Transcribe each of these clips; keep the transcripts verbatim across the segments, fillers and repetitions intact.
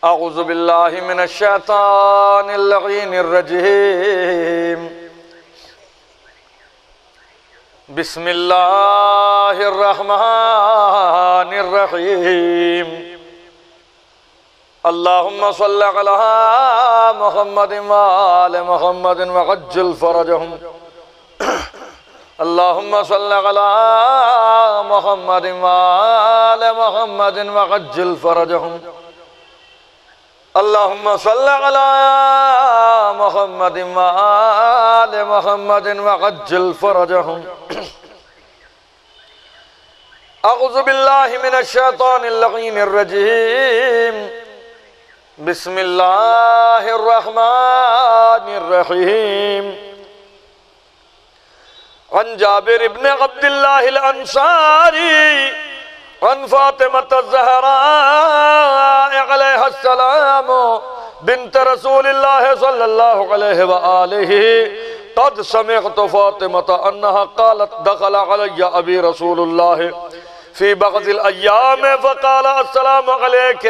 أعوذ بالله من الشيطان اللعين الرجيم. بسم الله الرحمن الرحيم. اللهم صل على محمد وآل محمد وعجل فرجهم. اللهم صل على محمد وآل محمد وعجل فرجهم. اللهم صل على محمد وآل محمد وعجل فرجهم. أعوذ بالله من الشيطان اللعين الرجيم. بسم الله الرحمن الرحيم. عن جابر بن عبد الله الأنصاري عن فاطمة الزهراء عليها السلام بنت رسول الله صلى الله عليه وآله، قد سمعت فاطمة أنها قالت: دخل علي أبي رسول الله في بعض الأيام فقال: السلام عليك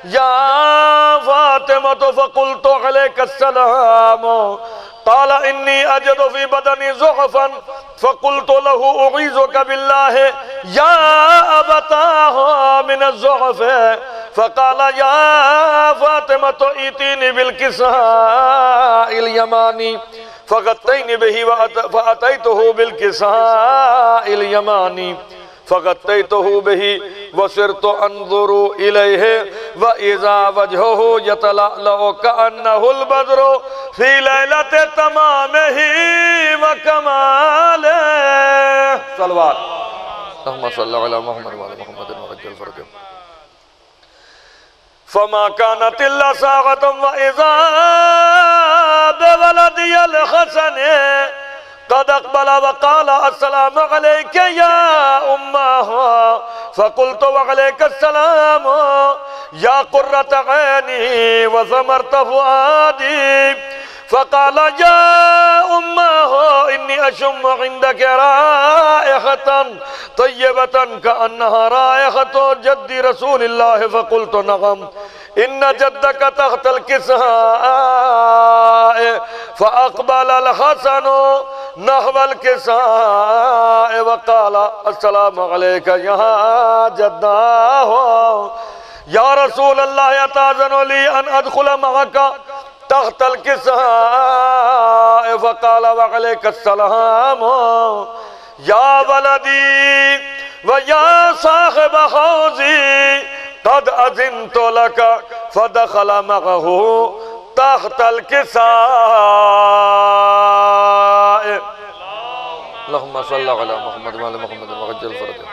يا فاطمة، فقلت: عليك السلام. قال: إني أجد في بدني ضعفا، فقلت له: أعيذك بالله يا أبتاه من الضعف. فقال: يا فاطمة، ائتيني بالكساء اليماني، فغطيني به، وأت-، فأتيته بالكساء اليماني، فغطيته به، وصرت أنظر إليه، وإذا وجهه يتلألأ كأنه البدر في ليلة تمامه وكماله. صلوات. اللهم صل على محمد وعلى محمد وعجل فرجه. فما كانت إلا ساعة وإذا بولدي الحسن قد أقبل وقال: السلام عليك يا أماه. فقلت: وعليك السلام يا قرة عيني وثمرة فؤادي. فقال: يا أماه، إني أشم عندك رائحة طيبة كأنها رائحة جد رسول الله. فقلت: نعم، إن جدك تحت الكساء. فأقبل الحسن نحو الكساء وقال: السلام عليك يا جداه. يا رسول الله، أتأذن لي أن أدخل معك تحت الكساء؟ فقال: وعليك السلام يا ولدي ويا صاحب حوضي، قد أذنت لك. فدخل معه تحت الكساء. اللهم صل على محمد وعلى محمد وعجل فرجه.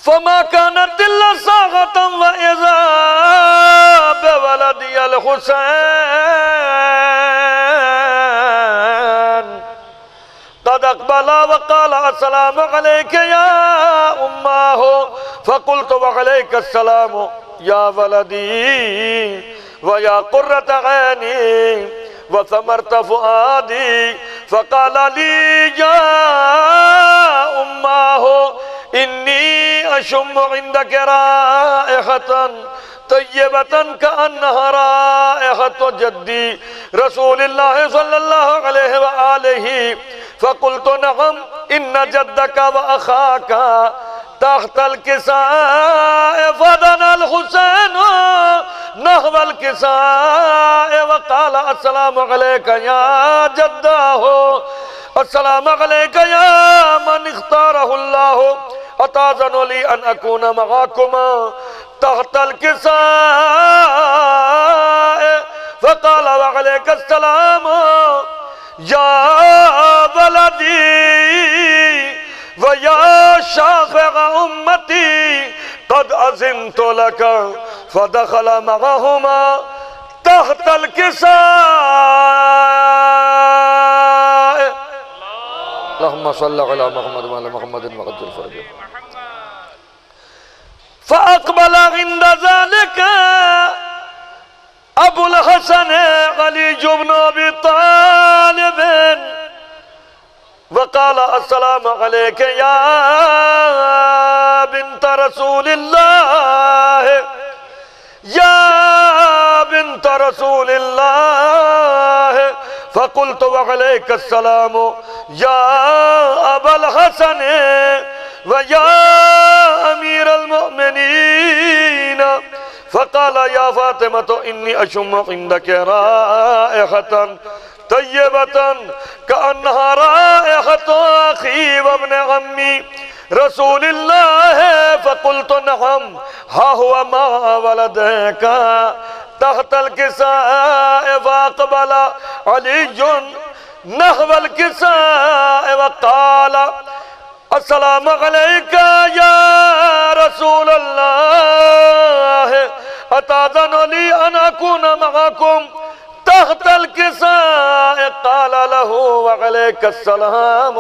فما كانت إلا ساعة وإذا بولدي الحسين قد أقبل وقال: السلام عليك يا أماه. فقلت: وعليك السلام يا ولدي ويا قرة عيني وثمرة فؤادي. فقال لي: يا أماه، إني أشم عندك رائحة طيبة كأنها رائحة جدي رسول الله صلى الله عليه وآله. فقلت: نعم، إن جدك وأخاك تحت الكساء. فدنا الحسين نحو الكساء وقال: السلام عليك يا جداه، السلام عليك يا من اختاره الله، أتأذن لي أن أكون معكما تحت الكساء؟ فقال: وعليك السلام يا ولدي ويا شافع أمتي، قد أذنت لك. فدخل معهما تحت الكساء. اللهم صل على محمد وعلى محمد وعجل فرجه. فأقبل عند ذلك أبو الحسن علي بن أبي طالب وقال: السلام عليك يا بنت رسول الله، رسول الله، فقلت: وعليك السلام يا أبا الحسن ويا أمير المؤمنين. فقال: يا فاطمة، إني أشم عندك رائحة طيبة كأنها رائحة أخي وابن عمي رسول الله. فقلت: نعم، ها هو مع ولدك تحت الكساء. فأقبل علي نحو الكساء وقال: السلام عليك يا رسول الله، أتأذن لي أن أكون معكم تحت الكساء؟ قال له: وعليك السلام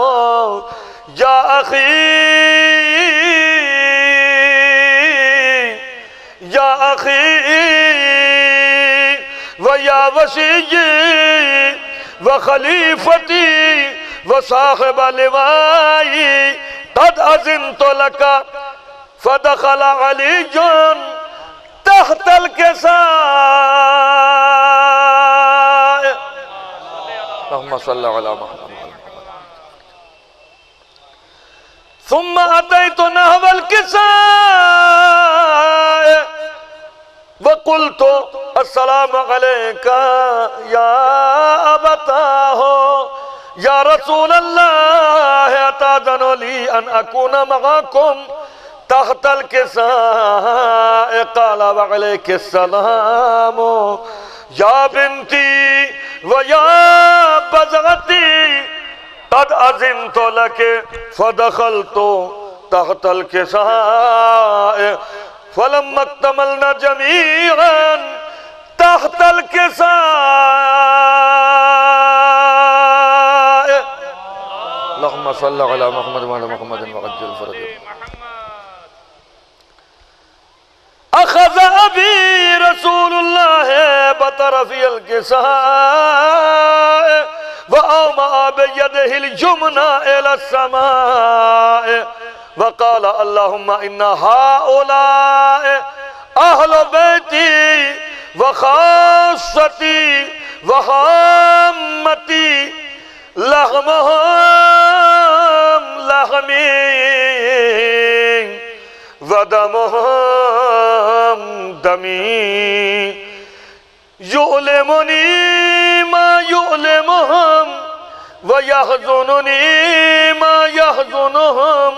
يا أخي، يا أخي ويا وصيي وخليفتي وصاحب لوائي، قد أذنت لك. فدخل علي تحت الكساء. اللهم صل على محمد. ثم أتيت نحو الكساء وقلت: السلام عليك يا أبتاه، يا رسول الله، أتأذن لي أن أكون معكم تحت الكساء؟ قال: وعليك السلام يا بنتي ويا بذرتي، قد أذنت لك. فدخلت تحت الكساء، فلما اكتملنا جميعا تحت الكساء. اللهم صل على محمد وعلى محمد وعجل فرجه. أخذ أبي رسول الله بطرف الكساء وأومأ بيده اليمنى إلى السماء وقال: اللهم إن هؤلاء أهل بيتي وخاصتي وعامتي، لحمهم لحمي ودمهم دمي، يؤلمني ما يؤلمهم ويحزنني ما يحزنهم.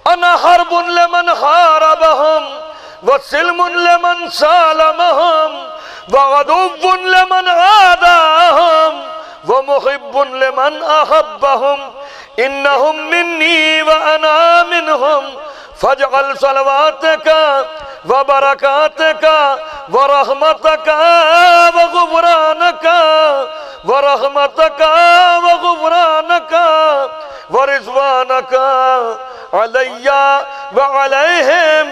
أنا حرب لمن حاربهم وسلم لمن سالمهم وعدو لمن عاداهم ومحب لمن أحبهم. إنهم مني وأنا منهم، فاجعل صلواتك وبركاتك ورحمتك وغفرانك، ورحمتك وغفرانك ورضوانك علي وعليهم،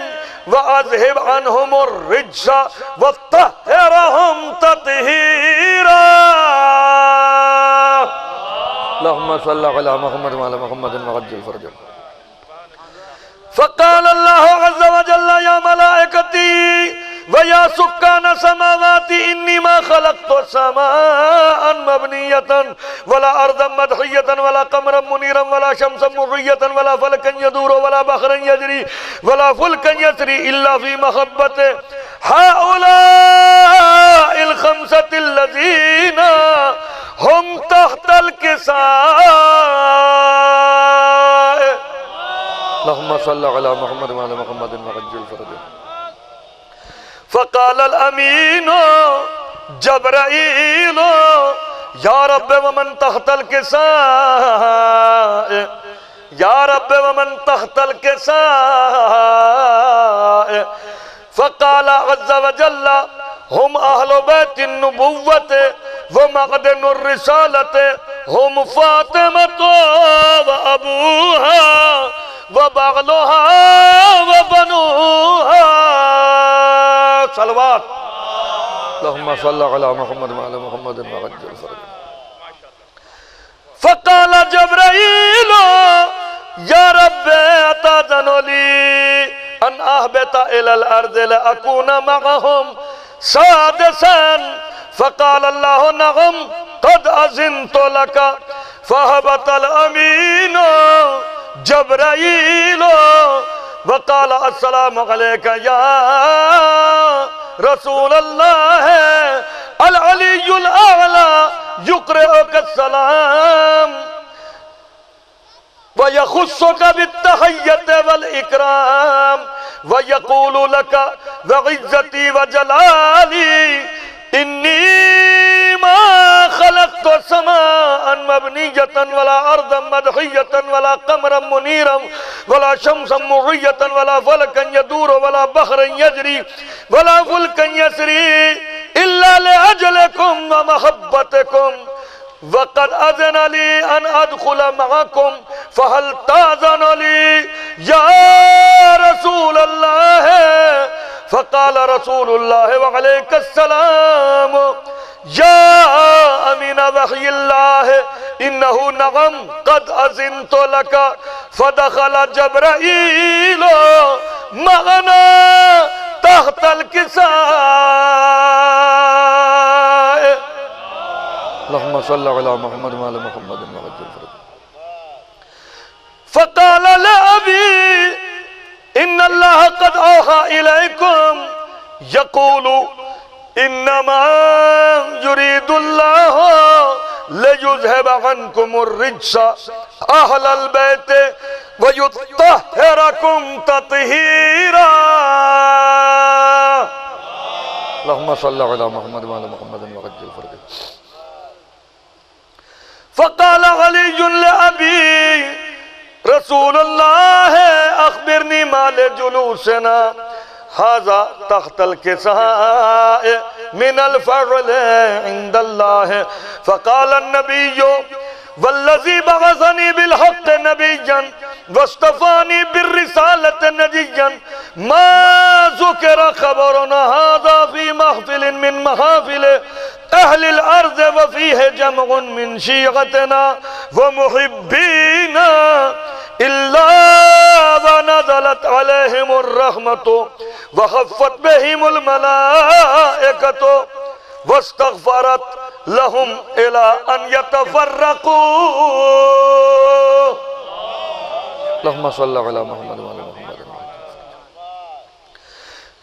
وأذهب عنهم الرجس وطهرهم تطهيرا. اللهم صل على محمد وعلى محمد وعجل فرجهم. فقال الله عز وجل: يا ملائكتي ويا سكان سماواتي، إني ما خلقت سماء مبنية ولا أرضا مدحية ولا قمرا منيرا ولا شمسا مضية ولا فلكا يدور ولا بحرا يجري ولا فلكا يسري إلا في محبة هؤلاء الخمسة الذين هم تحت الكساء. اللهم صل على محمد وعلى محمد وعجل فرجهم. فقال الأمين جبرائيل: يا رب ومن تحت الكساء، يا رب ومن تحت الكساء. فقال عز وجل: هم أهل بيت النبوة ومعدن الرسالة، هم فاطمة وأبوها وبعلها وبنوها. صلوات. اللهم صل على محمد وعلى محمد وعجل فرجهم. فقال جبرائيل: يا رب، أتأذن لي أن أهبط إلى الأرض لأكون معهم سادسا؟ فقال الله: نعم، قد أذنت لك. فهبط الأمين جبرائيل وقال: السلام عليك يا رسول الله، العلي الأعلى يقرئك السلام ويخصك بالتحية والإكرام ويقول لك: وعزتي وجلالي إني ما خلقت سماء مبنية ولا أرضا مدحية ولا قمرا منيرا ولا شمسا مضية ولا فلكا يدور ولا بحرا يجري ولا فلكا يسري إلا لأجلكم ومحبتكم، وقد أذن لي أن أدخل معكم، فهل تأذن لي يا رسول الله؟ فقال رسول الله: وعليك السلام يا أمين وحي الله، إنه نعم قد أذنت لك. فدخل جبرائيل معنا تحت الكساء. اللهم صل على محمد وعلى محمد وعجل فرجه. فقال لأبي: إن الله قد أوحى إليكم يقول: إنما يريد الله ليذهب عنكم الرجس أهل البيت ويطهركم تطهيرا. اللهم صل على محمد وعلى محمد وعجل فرجه. فقال علي لأبي: رسول الله، أخبرني ما لجلوسنا هذا تحت الكساء من الفضل عند الله. فقال النبي: والذي بعثني بالحق نبيا واصطفاني بالرسالة نجيا، ما ذكر خبرنا هذا في محفل من محافل أهل الأرض وفيه جمع من شيعتنا ومحبينا إلا ونزلت عليهم الرحمة وخفت بهم الملائكة واستغفرت لهم إلى أن يتفرقوا. اللهم صل على محمد وعلى محمد.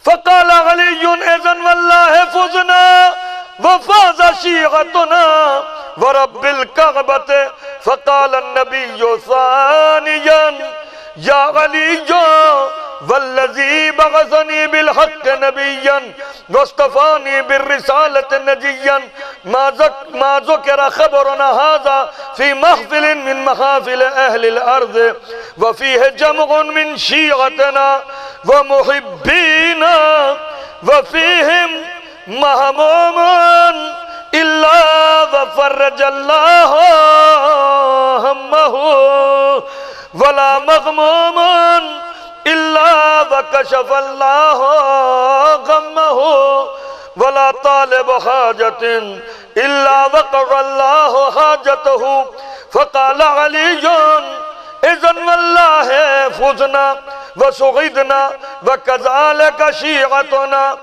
فقال علي: إذن والله فزنا وفاز شيعتنا ورب الكعبة. فقال النبي ثانيا: يا علي، والذي بعثني بالحق نبيا واصطفاني بالرسالة نجيا، ما ذك-، ما ذكر خبرنا هذا في محفل من محافل أهل الأرض، وفيه جمع من شيعتنا ومحبينا، وفيهم مهموم إلا وفرج الله همه، ولا مغموم إلا وكشف الله غمه، ولا طالب حاجة إلا وقضى الله حاجته. فقال علي: إذن والله فزنا وسعدنا وكذلك شيعتنا،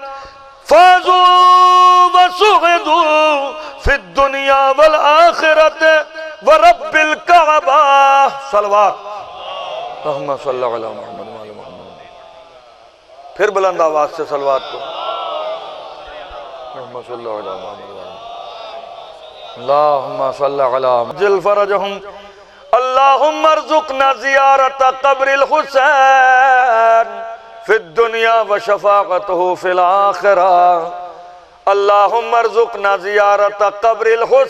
فازوا وسعدوا في الدنيا والآخرة ورب الكعبة. صلوات. اللهم صل على محمد وعلى محمد. پھر بلند آواز سے صلوات کو. اللهم صل على محمد وعلى آل محمد. اللهم صل على محمد. عجل فرجهم. اللهم ارزقنا زيارة قبر الحسين في الدنيا وشفاعته في الآخرة. اللهم ارزقنا زيارة قبر الحسين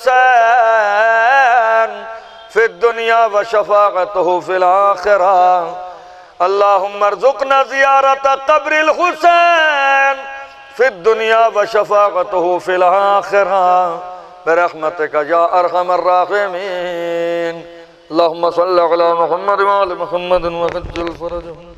في الدنيا وشفاعته في الآخرة. اللهم ارزقنا زيارة قبر الحسين في الدنيا وشفاعته في الآخرة برحمتك يا أرحم الراحمين. اللهم صل على محمد وعلى محمد وعجل فرجهم.